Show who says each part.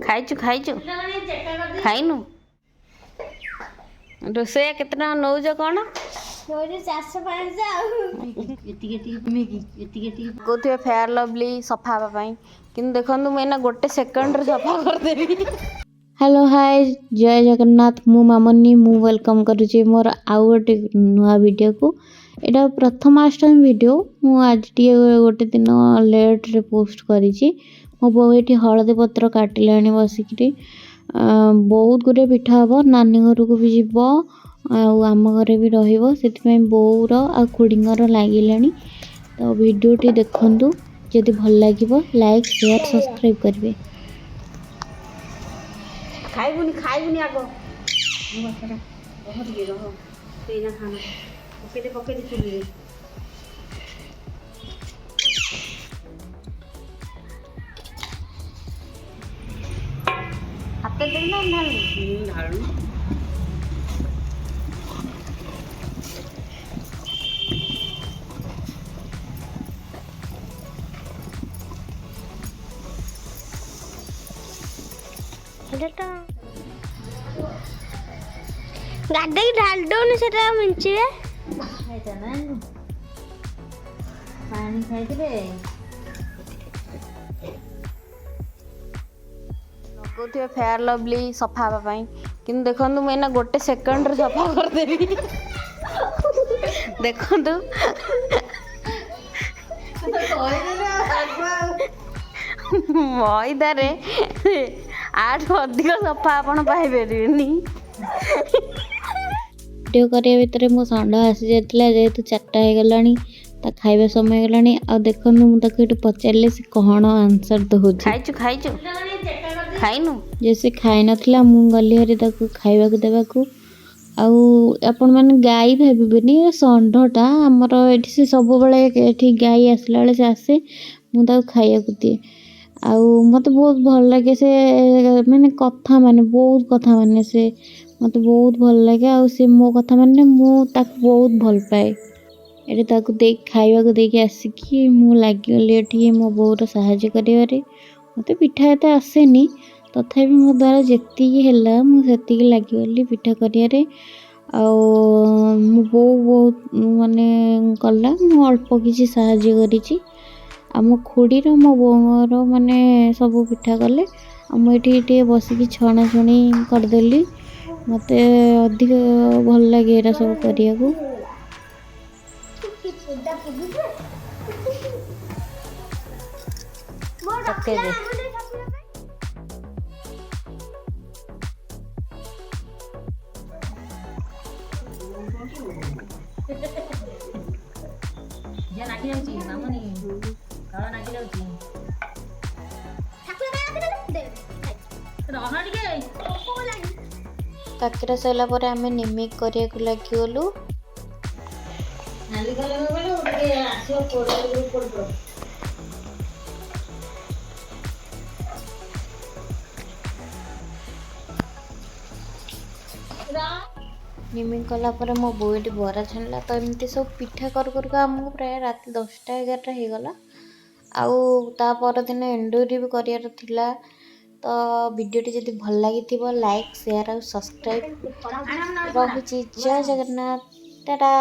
Speaker 1: ଖାଇଛୁ ଖାଇଛୁ ଖାଇନୁ? ରୋଷେଇଆ କେତେ ଟଙ୍କା ନଉଛ କ'ଣ?
Speaker 2: 400 500 ଆଉ।
Speaker 1: କହୁଥିବେ ଫେୟାର ଲଭଲି ସଫା ହେବା ପାଇଁ, କିନ୍ତୁ ଦେଖନ୍ତୁ, ମୁଁ ଏଇନା ଗୋଟେ ସେକେଣ୍ଡରେ ସଫା କରିଦେବି।
Speaker 3: ହ୍ୟାଲୋ, ହାଏ, ଜୟ ଜଗନ୍ନାଥ। ମୁଁ ମାମନି, ମୁଁ welcome କରୁଛି ମୋର ଆଉ ଗୋଟେ ନୂଆ ଭିଡ଼ିଓକୁ। ଏଇଟା ପ୍ରଥମାଷ୍ଟମୀ ଭିଡ଼ିଓ। ମୁଁ ଆଜି ଟିକେ ଗୋଟେ ଦିନ ଲେଟ୍ରେ ପୋଷ୍ଟ କରିଛି। ମୋ ବୋଉ ଏଠି ହଳଦୀ ପତ୍ର କାଟିଲାଣି ବସିକିରି। ବହୁତ ଗୁଡ଼ିଏ ପିଠା ହେବ, ନାନୀ ଘରକୁ ବି ଯିବ ଆଉ ଆମ ଘରେ ବି ରହିବ। ସେଥିପାଇଁ ବୋଉର ଆଉ ଖୁଡ଼ିଙ୍କର ଲାଗିଲାଣି। ତ ଭିଡ଼ିଓଟି ଦେଖନ୍ତୁ, ଯଦି ଭଲ ଲାଗିବ ଲାଇକ୍, ସେୟାର, ସବସ୍କ୍ରାଇବ୍ କରିବେ।
Speaker 1: ଖାଇବୁନି? ଖାଇବୁନି? ଆଗ ରହ ଟିକେ, ରହ। ତୁ ଏଇନା ଖାନା। ପକେଇଦେ, ପକେଇଦେ ଚୁଲିରେ। ହାତ ଦେବି ନା ଢାଳିବୁ? ଢାଳୁନୁ।
Speaker 2: ସେଟା ତ ଗାଧେଇକି ଢାଳି ଦଉନି, ସେଟା ମିଞ୍ଚିବେ।
Speaker 1: ପାଣି ଖାଇଥିଲେ। ଲଗାଉଥିବେ ଫେୟାର ଲଭଲି ସଫା ହେବା ପାଇଁ, କିନ୍ତୁ ଦେଖନ୍ତୁ, ମୁଁ ଏଇନା ଗୋଟେ ସେକେଣ୍ଡରେ ସଫା କରିଦେବି। ଦେଖନ୍ତୁ, ମଇଦାରେ ୟାଠୁ ଅଧିକ ସଫା ଆପଣ ପାଇପାରିବେନି।
Speaker 3: ଭିଡ଼ିଓ କରିବା ଭିତରେ ମୋ ଷଣ୍ଢ ଆସିଯାଇଥିଲା। ଯେହେତୁ 4ଟା ହେଇଗଲାଣି, ତା ଖାଇବା ସମୟ ହେଇଗଲାଣି। ଆଉ ଦେଖନ୍ତୁ, ମୁଁ ତାକୁ ଏଠି ପଚାରିଲେ ସେ କ'ଣ ଆନ୍ସର୍ ଦେଉଛି।
Speaker 1: ଖାଇଛୁ? ଖାଇଛୁ? ଖାଇନୁ?
Speaker 3: ଯେ ସେ ଖାଇନଥିଲା, ମୁଁ ଗଲି ଭାରି ତାକୁ ଖାଇବାକୁ ଦେବାକୁ। ଆଉ ଆପଣମାନେ ଗାଈ ଭାବିବେନି, ଏ ଷଣ୍ଢଟା ଆମର ଏଠି। ସେ ସବୁବେଳେ ଏଠି ଗାଈ ଆସିଲା ବେଳେ ସେ ଆସେ, ମୁଁ ତାକୁ ଖାଇବାକୁ ଦିଏ। ଆଉ ମୋତେ ବହୁତ ଭଲ ଲାଗେ ସେ, ମାନେ କଥା ମାନେ, ବହୁତ କଥା ମାନେ ସେ। ମୋତେ ବହୁତ ଭଲ ଲାଗେ ଆଉ ସେ ମୋ କଥା ମାନେ, ମୁଁ ତାକୁ ବହୁତ ଭଲ ପାଏ। ଏଠି ତାକୁ ଦେଇ, ଖାଇବାକୁ ଦେଇକି ଆସିକି ମୁଁ ଲାଗିଗଲି ଏଠି ମୋ ବୋଉର ସାହାଯ୍ୟ କରିବାରେ। ମୋତେ ପିଠା ଏତେ ଆସେନି, ତଥାପି ମୋ ଦ୍ୱାରା ଯେତିକି ହେଲା ମୁଁ ସେତିକି ଲାଗିଗଲି ପିଠା କରିବାରେ। ଆଉ ମୋ ବୋଉ ବହୁତ ମାନେ କଲା, ମୁଁ ଅଳ୍ପ କିଛି ସାହାଯ୍ୟ କରିଛି। ଆଉ ମୋ ଖୁଡ଼ିର ମୋ ବୋଉଙ୍କର ମାନେ ସବୁ ପିଠା କଲେ, ଆଉ ମୁଁ ଏଠି ଟିକେ ବସିକି ଛଣାଛଣି କରିଦେଲି। ମୋତେ ଅଧିକ ଭଲ ଲାଗେ ଏଇଟା ସବୁ କରିବାକୁ।
Speaker 1: ପକେଇଦେ।
Speaker 4: ନାଗି ଯାଉଛି ମାମୁନି, ତଳ ନାଗି ଯାଉଛି। ରହ ଟିକେ।
Speaker 3: କାକେରା ସରିଲା ପରେ ଆମେ ନିମିକି କରିବାକୁ ଲାଗିଗଲୁ।
Speaker 4: ନାଲି କଲର ବେଳକୁ ଟିକେ ଆସିବ ପୋଡ଼ ପୋଡ଼ ପୋଡ଼।
Speaker 3: ନିମିକି କଲା ପରେ ମୋ ବୋଉ ଏଠି ବରା ଛାଣିଲା। ତ ଏମିତି ସବୁ ପିଠା କରୁ କରୁକା ଆମକୁ ପ୍ରାୟ ରାତି 10ଟା 11ଟା ହେଇଗଲା। ଆଉ ତା ପରଦିନ ଏଣ୍ଡୁରି ବି କରିବାର ଥିଲା। ତ ଭିଡ଼ିଓଟି ଯଦି ଭଲ ଲାଗିଥିବ ଲାଇକ୍, ସେୟାର ଆଉ ସବସ୍କ୍ରାଇବ୍। ରହୁଛି, ଜୟ ଜଗନ୍ନାଥ, ଟାଟା।